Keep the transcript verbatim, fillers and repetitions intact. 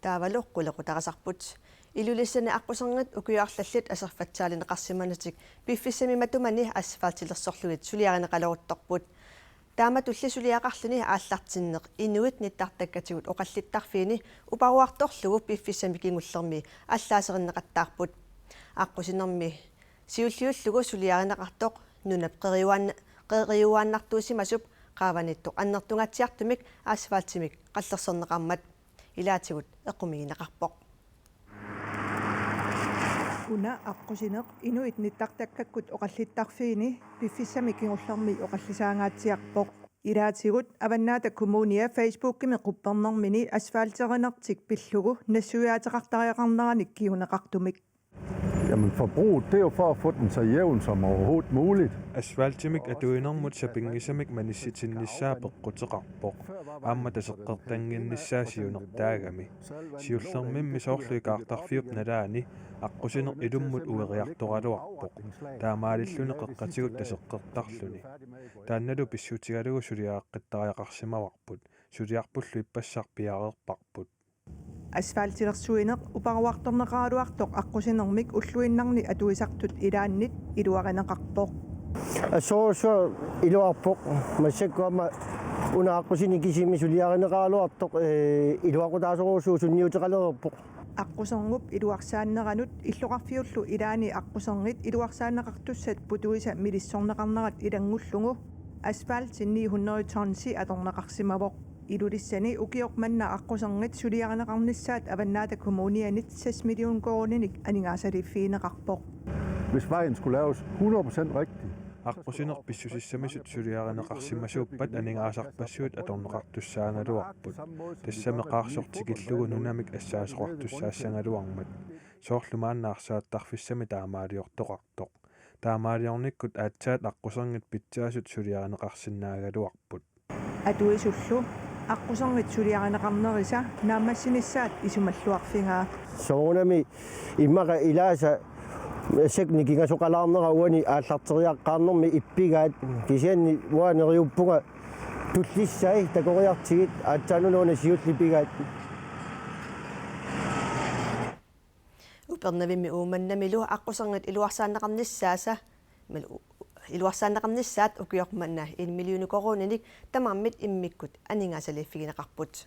Taavalu qulequtarisarput. Ilulissani aqquserngit ukiut arlallit aserfatsaalineqarsimanatik piffissami matumani asfaltilersorlugit suliarineqaleruttorput. Taamatulli suliaqarluni aallartinneq inuit nittartakkatigut oqallittarfiini uparuartorlugu piffissami kingullermi allaaserinneqattaarput. Aqqusinermi siulliullugu suliarineqartoq nunap qeriuaan-, qeriuaannartuusimasup qaavanittoq annertungaatsiartumik asfaltimik qallerserneqarmat. Ilaatigut eqqumiigineqarpoq. Una aqqusineq inuit nittartakkakkut oqallittarfiini piffissami kingullermi oqallisaangaatsiarpoq. Ilaatigut Avannaata Kommunia Facebookimi quppernermini asfalterinertik pillugu nassuiaateqartariaqarneranik kinguneqartumik. Jamen, forbruget, det er jo for at få den så jævn som overhovedet muligt. Asfaltimik atuinermut sapinngisamik manissitinnissaa peqquteqarpoq. Aamma taseqqertannginnissaa siunertaagami. Siullermimmi soorlu ikaartarfiup nalaani aqqusineq ilummut ueriartoraluarpoq. Taamaalilluni qeqqatigut taseqqertarluni. Taannalu pissutigalugu suliareqqittariaqarsimavarput. Suliarpullu ippassaq piareerparput. Asfaltilersuineq uparuartorneqaraluartoq aqqusinermik ulluinnarni atuisartut ilaannit iluarineqarpoq. Assorujussuaq iluarpoq, massakkut aamma una aqqusineq kisimi suliarineqaraluartoq, ee, iluaqutaasorujussuaq sunniuteqalereerpoq. Aqqusernup iluarsaanneranut illoqarfiullu ilaani aqquserngit iluarsaanneqartussat putuisa milissorneqarnerat ilanngullugu asfalt ni hundrede tonsi atorneqarsimavoq. Ilulissani ukioq manna aqquserngit suliarineqarnissaat Avannaata Kommunianit seks million koruuninik aningaasaliiffigineqarpoq. Hvis vejen skulle laves hundrede procent rigtig. Aqqusineq pissusissamisut suliarineqarsimasuuppat aningaasarpassuit atorneqartussaagaluarput. Tassami qaarsoq tikillugu nunamik assaasoqartussaassagaluarmat. Soorlu maanna arsaattarfissami taamaaliortoqartoq. Taamaaliornikkut aatsaat aqquserngit pitsaasut suliarineqarsinnaagaluarput. Atuisullu aqquserngit suliarineqarnerisa naammassinissaat isumalluarfigaa. Soorunami immaqa ilaasa seknik kingasoqalaarnera uani aallarteriaqqaarnermi ippigaat, kisianni uanga neriuppunga tullissai takoriartigit aatsaannguaq una siulliit pigaat. Upernavimmi Uummannamilu aqquserngit iluarsaanneqarnissaasa, iluarsaanneqarnissaat ukioq manna en million koruuninik tamarmik immikkut aningaasaliiffigineqarput.